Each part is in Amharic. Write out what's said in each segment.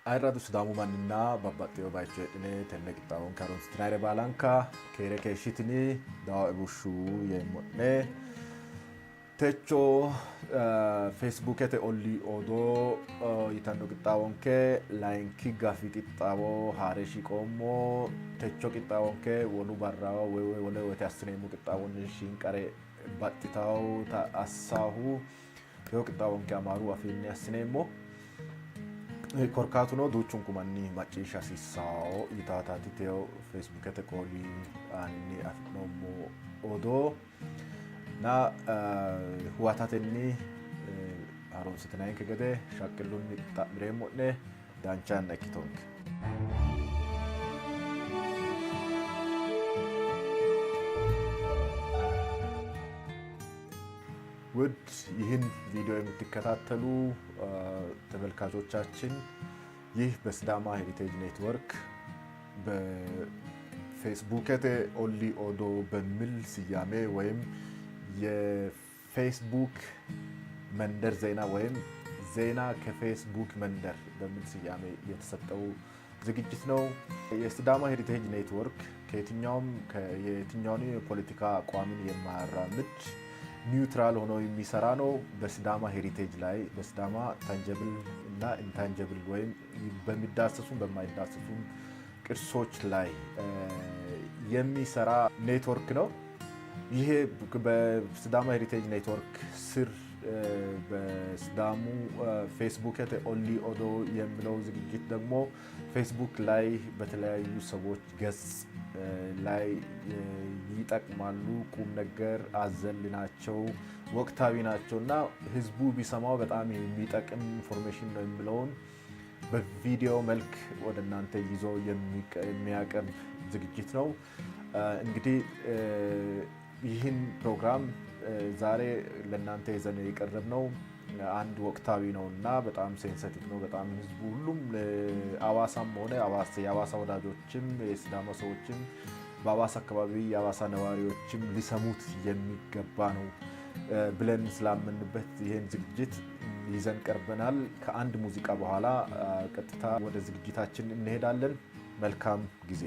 Ayirradu Sidaamu manninna babbaxxeewo bayicho heedhine tenne qixxaawonke harunsitinayire baalanka keere keeshshitini, daawoe bushshu yeemmo'ne. Techo Feesbuukete ollii odoo yitanno qixxaawonke layinki gafi qixxaawo haare shiqoommo. Techo qixxaawonke wolu barra woy wole woyte assineemmo qixxaawonni shiinqare baxxitawota assaahu techo qixxaawonke Amaaru afiinni assineemmo. Korkaatuno duuchunku manni macciishsha hasiissawo yitaataati teyo Feesbuukete qooli aaninni afi'noommo odoo. እና huwatatenni harunsitinayinke gede shaqqillunni xa'mireemmo'ne. Dancha yanna ikkitonke. ውድ ይህን ቪዲዮ የምትከታተሉ ተመልካቾቻችን፣ ይህ በሲዳማ ሄሪቴጅ ኔትወርክ በፌስቡኬቴ ኦሊ ኦዶ በሚል ስያሜ ወይም የፌስቡክ መንደር ዜና ወይም ዜና ከፌስቡክ መንደር በሚል ስያሜ የተሰጠው ዝግጅት ነው። የሲዳማ ሄሪቴጅ ኔትወርክ ከየትኛውም የትኛውን የፖለቲካ አቋምን የማያራምድ neutral ሆኖ የሚሰራ ነው። በሲዳማ heritage ላይ፣ በሲዳማ tangible እና intangible ወይም በሚዳሰሱም በማይዳሰሱም ቅርሶች ላይ የሚሰራ ኔትወርክ ነው። ይሄ በሲዳማ ሄሪቴጅ ኔትወርክ ስር በሲዳሙ ፌስቡክ ኦሊ ኦዶ የሚለው ዝግጅት ደግሞ ፌስቡክ ላይ በተለያዩ ሰዎች ገጽ ላይ ይጠቅማሉ፣ ቁም ነገር አዘል ናቸው፣ ወቅታዊ ናቸው እና ህዝቡ ቢሰማው በጣም የሚጠቅም information ነው የሚለውን በቪዲዮ መልክ ወደ እናንተ ይዞ የሚያቀርብ ዝግጅት ነው። እንግዲህ ይህን ፕሮግራም ዛሬ ለእናንተ ይዘን የቀረብነው አንድ ወቅታዊ ነው እና በጣም sensitive ነው። በጣም ህዝቡ ሁሉም አዋሳም ሆነ የአዋሳ ወዳጆችም የሲዳማ ሰዎችም በአዋሳ አካባቢ የአዋሳ ነዋሪዎችም ሊሰሙት የሚገባ ነው ብለን ስላመንበት ይህን ዝግጅት ይዘን ቀርበናል። ከአንድ ሙዚቃ በኋላ ቀጥታ ወደ ዝግጅታችን እንሄዳለን። መልካም ጊዜ።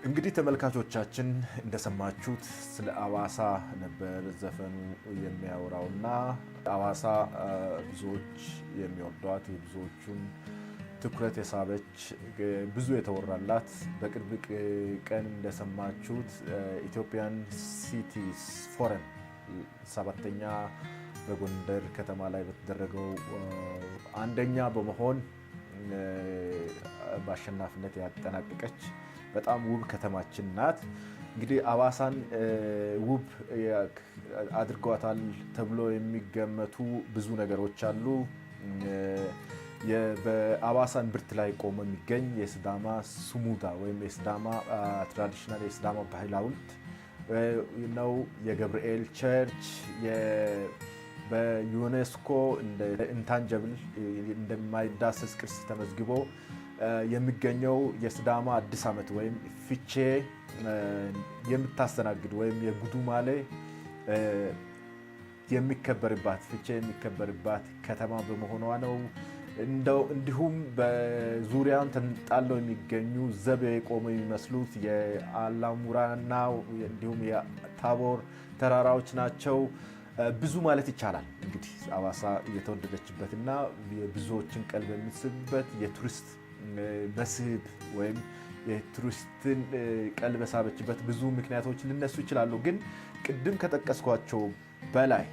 እንግዲህ ተመልካቾቻችን፣ እንደሰማችሁት ስለ አዋሳ ነበር ዘፈኑ የሚያወራውና አዋሳ ብዙዎች የሚወዷት፣ የብዙዎቹን ትኩረት የሳበች፣ ብዙ የተወራላት፣ በቅርብ ቀን እንደሰማችሁት Ethiopian Cities Forum ሰባተኛ በጎንደር ከተማ ላይ በተደረገው አንደኛ በመሆን በአሸናፊነት ያጠናቀቀች በጣም ውብ ከተማችን ናት። እንግዲህ አዋሳን ውብ አድርገዋታል ተብሎ የሚገመቱ ብዙ ነገሮች አሉ። በአዋሳ እምብርት ላይ ቆሞ የሚገኝ የሲዳማ ሱሙዳ ወይም የሲዳማ traditional የሲዳማ ባህል ሐውልት ነው። የገብርኤል church በዩኔስኮ እንደ intangible፣ እንደማይዳሰስ ቅርስ ተመዝግቦ የሚገኘው የሲዳማ አዲስ ዓመት ወይም ፊቼ የምታስተናግድ ወይም የጉዱማሌ የሚከበርባት፣ ፊቼ የሚከበርባት ከተማ በመሆኗ ነው። እንዲሁም በዙሪያውን ተንጣለው የሚገኙ ዘብ የቆሙ የሚመስሉት የአላሙራና እንዲሁም የታቦር ተራራዎች ናቸው። ብዙ ማለት ይቻላል። እንግዲህ አዋሳ የተወደደችበትና የብዙዎችን ቀልብ የሚስብበት የቱሪስት መስህብ ወይም የቱሪስትን ቀልብ የሳበችበት ብዙ ምክንያቶች ሊነሱ ይችላሉ። ግን ቅድም ከጠቀስኳቸው በላይ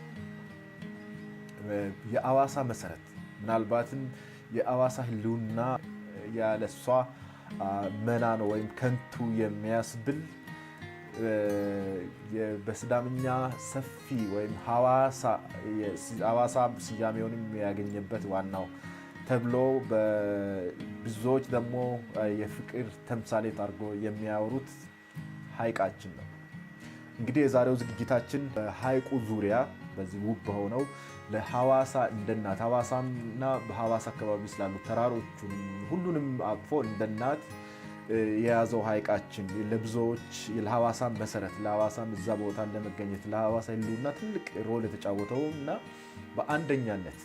የአዋሳ መሰረት፣ ምናልባትም የአዋሳ ሕልውና ያለሷ መና ነው ወይም ከንቱ የሚያስብል፣ በሲዳምኛ ሰፊ ወይም ሐዋሳ ስያሜውንም ያገኘበት ዋናው ተብሎ ብዙዎች ደግሞ የፍቅር ተምሳሌት አድርጎ የሚያወሩት ሐይቃችን ነው። እንግዲህ የዛሬው ዝግጅታችን በሐይቁ ዙሪያ በዚህ ውብ በሆነው ለሐዋሳ እንደናት፣ ሐዋሳና በሐዋሳ አካባቢ ስላሉ ተራሮቹን ሁሉንም አቅፎ እንደናት የያዘው ሐይቃችን፣ ለብዙዎች ለሐዋሳ መሰረት፣ ለሐዋሳም እዛ ቦታ ለመገኘት፣ ለሐዋሳ ሕልውና ትልቅ role የተጫወተው እና በአንደኛነት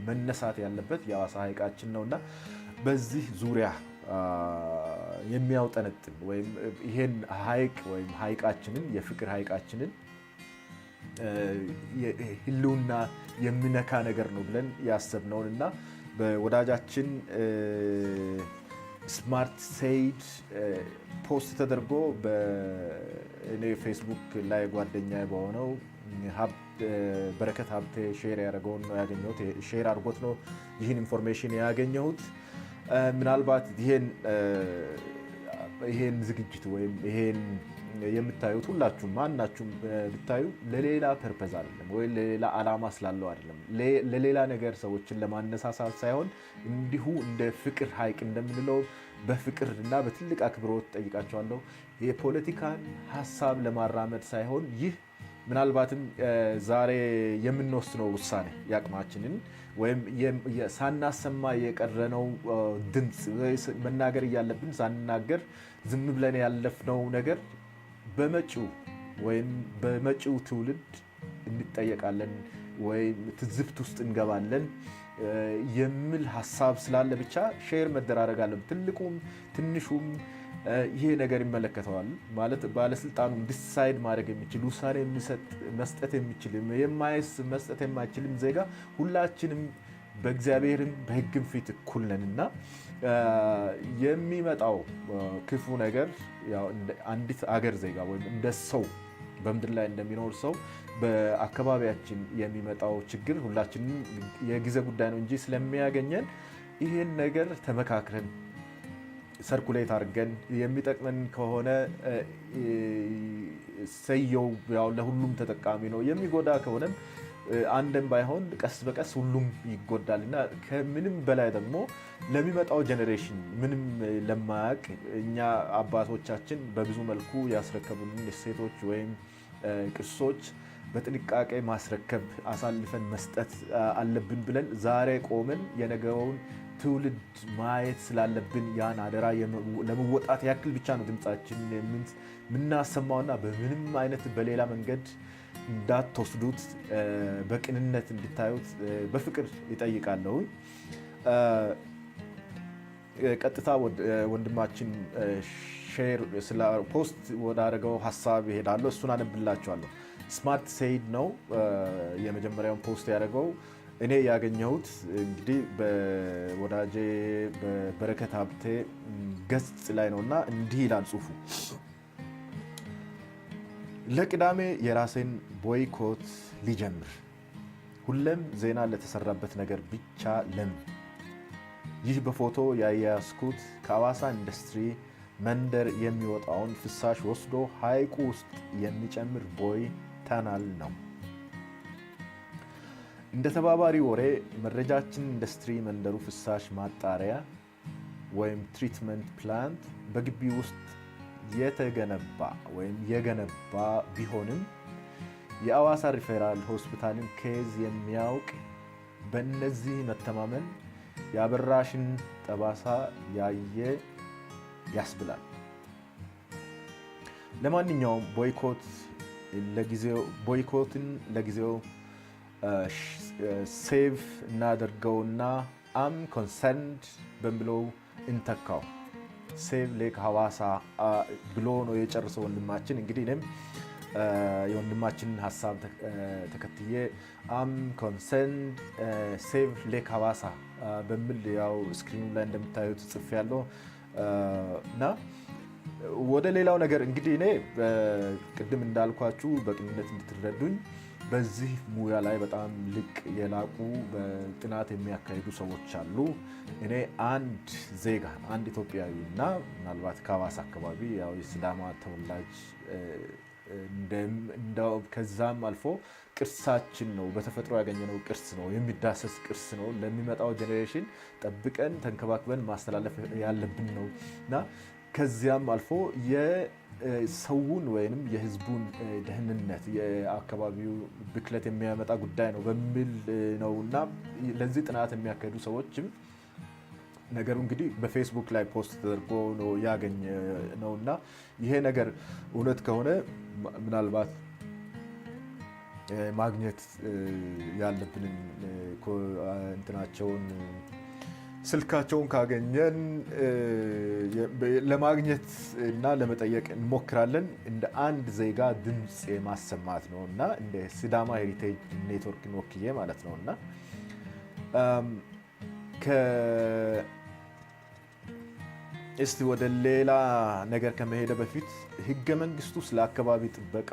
መነሳት ያለበት የሐዋሳ ሐይቃችን ነው። እና በዚህ ዙሪያ የሚያውጠነጥን ወይም ይሄን ሐይቅ ወይም ሐይቃችንን፣ የፍቅር ሐይቃችንን ሕልውና የሚነካ ነገር ነው ብለን ያሰብነውን እና በወዳጃችን ስማርት ሰይድ post ተደርጎ በእኔ ፌስቡክ ላይ ጓደኛ በሆነው በረከት ሀብቴ share ያደረገውን ነው ያገኘሁት። Share አድርጎት ነው ይህን information ያገኘሁት። ምናልባት ይሄን ዝግጅት ወይም ይሄን የምታዩት ሁላችሁም ማናችሁም ብታዩ ለሌላ purpose አይደለም ወይ ለሌላ ዓላማ ስላለው አይደለም፣ ለሌላ ነገር ሰዎችን ለማነሳሳት ሳይሆን እንዲሁ እንደ ፍቅር ሐይቅ እንደምንለው በፍቅር እና በትልቅ አክብሮት ጠይቃቸዋለሁ። የፖለቲካን ሀሳብ ለማራመድ ሳይሆን ይህ ምናልባትም ዛሬ የምንወስነው ውሳኔ የአቅማችንን ወይም ሳናሰማ የቀረነው ድምፅ፣ መናገር እያለብን ሳንናገር ዝም ብለን ያለፍነው ነገር በመጪው ወይም በመጪው ትውልድ እንጠየቃለን ወይም ትዝብት ውስጥ እንገባለን የሚል ሀሳብ ስላለ ብቻ share መደራረግ አለብን። ትልቁም ትንሹም ይሄ ነገር ይመለከተዋል ማለት ባለስልጣኑም decide ማድረግ የሚችል፣ ውሳኔ መስጠት የሚችል፣ መስጠት የማይችልም ዜጋ ሁላችንም በእግዚአብሔርም በሕግም ፊት እኩል ነን። እና የሚመጣው ክፉ ነገር አንዲት አገር ዜጋ ወይም እንደ ሰው በምድር ላይ እንደሚኖር ሰው በአካባቢያችን የሚመጣው ችግር ሁላችንም የጊዜ ጉዳይ ነው እንጂ ስለሚያገኘን ይህን ነገር ተመካክረን circulate አድርገን የሚጠቅመን ከሆነ ሰየው፣ ያው ለሁሉም ተጠቃሚ ነው። የሚጎዳ ከሆነም አንድም ባይሆን ቀስ በቀስ ሁሉም ይጎዳል። እና ከምንም በላይ ደግሞ ለሚመጣው generation ምንም ለማያውቅ እኛ አባቶቻችን በብዙ መልኩ ያስረከቡንን እሴቶች ወይም ቅርሶች በጥንቃቄ ማስረከብ፣ አሳልፈን መስጠት አለብን ብለን ዛሬ ቆመን የነገውን ትውልድ ማየት ስላለብን ያን አደራ ለመወጣት ያክል ብቻ ነው ድምፃችን የምናሰማውና በምንም አይነት በሌላ መንገድ እንዳትወስዱት፣ በቅንነት እንድታዩት በፍቅር ይጠይቃለሁ። ቀጥታ ወንድማችን share post ወዳደረገው ሀሳብ ይሄዳለሁ። እሱን አነብላችኋለሁ። ስማርት ሰይድ ነው የመጀመሪያውን post ያደረገው። እኔ ያገኘሁት እንግዲህ በወዳጄ በበረከት ሀብቴ ገጽ ላይ ነው እና እንዲህ ይላል ጽሁፉ። ለቅዳሜ የራሴን boycott ሊጀምር፣ ሁሌም ዜና ለተሰራበት ነገር ብቻ ለምን? ይህ በፎቶ ያያያዝኩት ከአዋሳ ኢንዱስትሪ መንደር የሚወጣውን ፍሳሽ ወስዶ ሐይቁ ውስጥ የሚጨምር ቦይ tunnel ነው። እንደ ተባባሪ ወሬ መረጃችን ኢንዱስትሪ መንደሩ ፍሳሽ ማጣሪያ ወይም treatment plant በግቢ ውስጥ የተገነባ ወይም የገነባ ቢሆንም የአዋሳ ሪፌራል ሆስፒታልን case የሚያውቅ በእነዚህ መተማመን የአበራሽን ጠባሳ ያየ ያስብላል። ለማንኛውም boycott ን ለጊዜው save እናደርገውና I'm concerned በሚለው እንተካው። Save Lake ሐዋሳ ብሎ ነው የጨረሰው ወንድማችን። እንግዲህ እኔም የወንድማችንን ሀሳብ ተከትዬ I'm concerned save Lake ሐዋሳ በሚል ያው screen ኑ ላይ እንደምታዩት ጽፌያለሁ። እና ወደ ሌላው ነገር እንግዲህ እኔ ቅድም እንዳልኳችሁ በቅንነት እንድትረዱኝ በዚህ ሙያ ላይ በጣም ልቅ የላቁ በጥናት የሚያካሂዱ ሰዎች አሉ። እኔ አንድ ዜጋ፣ አንድ ኢትዮጵያዊ እና ምናልባት ከሐዋሳ አካባቢ ያው የሲዳማ ተወላጅ፣ ከዛም አልፎ ቅርሳችን ነው፣ በተፈጥሮ ያገኘነው ቅርስ ነው፣ የሚዳሰስ ቅርስ ነው። ለሚመጣው generation ጠብቀን ተንከባክበን ማስተላለፍ ያለብን ነው። እና ከዚያም አልፎ የሰውን ወይም የሕዝቡን ደህንነት የአካባቢው ብክለት የሚያመጣ ጉዳይ ነው በሚል ነው። እና ለዚህ ጥናት የሚያካሂዱ ሰዎችም ነገሩ እንግዲህ በፌስቡክ ላይ post ተደርጎ ነው ያገኘ ነው። እና ይሄ ነገር እውነት ከሆነ ምናልባት ማግኘት ያለብንን እንትናቸውን ስልካቸውን ካገኘን ለማግኘት እና ለመጠየቅ እንሞክራለን። እንደ አንድ ዜጋ ድምፅ የማሰማት ነው እና እንደ ሲዳማ Heritage Network ን ወክዬ ማለት ነው። እና እስቲ ወደ ሌላ ነገር ከመሄዴ በፊት ህገ መንግስቱ ስለ አካባቢ ጥበቃ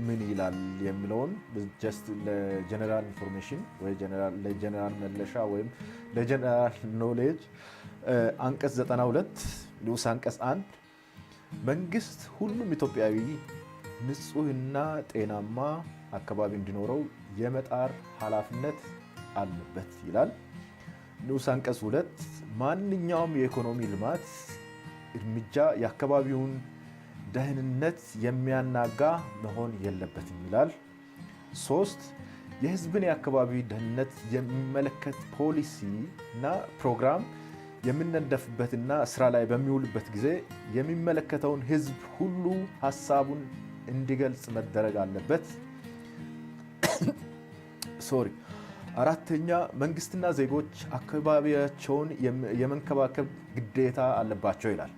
ምን ይላል የሚለውን just ለ general information ወይ ለጀነራል መለሻ ወይም ለ general knowledge፣ አንቀጽ 92 ንዑስ አንቀጽ 1 መንግስት ሁሉም ኢትዮጵያዊ ንጹህና ጤናማ አካባቢ እንዲኖረው የመጣር ኃላፊነት አለበት ይላል። ንዑስ አንቀጽ 2 ማንኛውም የኢኮኖሚ ልማት እርምጃ የአካባቢውን ደህንነት የሚያናጋ መሆን የለበትም ይላል። 3፣ የህዝብን የአካባቢ ደህንነት የሚመለከት ፖሊሲ እና ፕሮግራም የሚነደፍበትና ስራ ላይ በሚውልበት ጊዜ የሚመለከተውን ህዝብ ሁሉ ሀሳቡን እንዲገልጽ መደረግ አለበት። Sorry። አራተኛ፣ መንግስትና ዜጎች አካባቢያቸውን የመንከባከብ ግዴታ አለባቸው ይላል።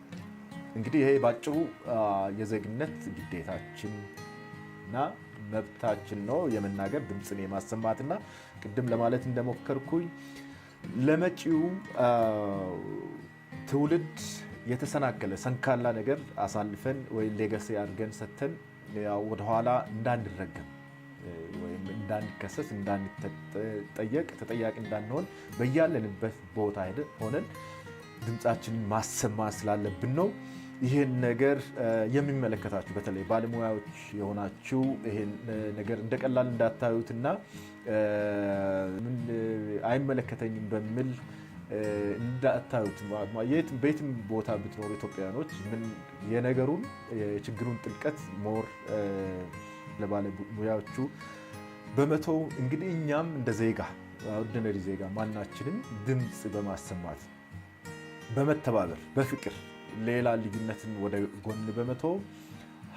እንግዲህ ይሄ ባጭሩ የዜግነት ግዴታችን እና መብታችን ነው፣ የመናገር፣ ድምፅን የማሰማትና ቅድም ለማለት እንደሞከርኩኝ ለመጪው ትውልድ የተሰናከለ ሰንካላ ነገር አሳልፈን ወይ legacy አድርገን ሰተን ወደኋላ እንዳንረገም ወይም እንዳንከሰስ፣ እንዳንጠየቅ፣ ተጠያቂ እንዳንሆን በያለንበት ቦታ ሆነን ድምፃችንን ማሰማት ስላለብን ነው። ይህን ነገር የሚመለከታችሁ በተለይ ባለሙያዎች የሆናችሁ ይህን ነገር እንደ ቀላል እንዳታዩትና ምን አይመለከተኝም በሚል እንዳታዩት። በየትም ቦታ ብትኖሩ ኢትዮጵያውያኖች ምን የነገሩን የችግሩን ጥልቀት more ለባለሙያዎቹ በመተው እንግዲህ እኛም እንደ ዜጋ፣ ordinary ዜጋ ማናችንም ድምፅ በማሰማት፣ በመተባበር፣ በፍቅር፣ ሌላ ልዩነትን ወደ ጎን በመተው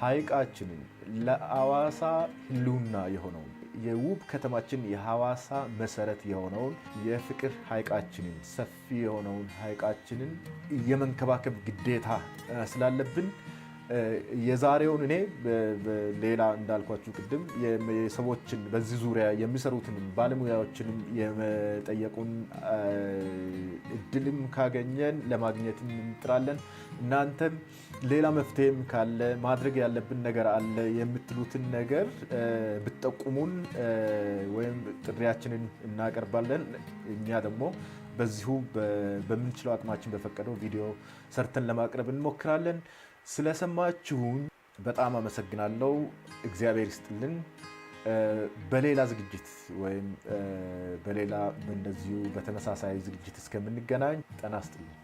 ሐይቃችንን ለሐዋሳ ሕልውና የሆነውን የውብ ከተማችን የሐዋሳ መሰረት የሆነውን የፍቅር ሐይቃችንን ሰፊ የሆነውን ሐይቃችንን የመንከባከብ ግዴታ ስላለብን የዛሬውን እኔ ሌላ እንዳልኳችሁ ቅድም የሰዎችን በዚህ ዙሪያ የሚሰሩትንም ባለሙያዎችንም የመጠየቁን እድልም ካገኘን ለማግኘትም እንጥራለን። እናንተም ሌላ መፍትሄም ካለ ማድረግ ያለብን ነገር አለ የምትሉትን ነገር ብትጠቁሙን ወይም ጥሪያችንን እናቀርባለን። እኛ ደግሞ በዚሁ በምንችለው አቅማችን በፈቀደው ቪዲዮ ሰርተን ለማቅረብ እንሞክራለን። ስለሰማችሁን በጣም አመሰግናለሁ። እግዚአብሔር ይስጥልን። በሌላ ዝግጅት ወይም በሌላ እንደዚሁ በተመሳሳይ ዝግጅት እስከምንገናኝ ጤና ይስጥልን።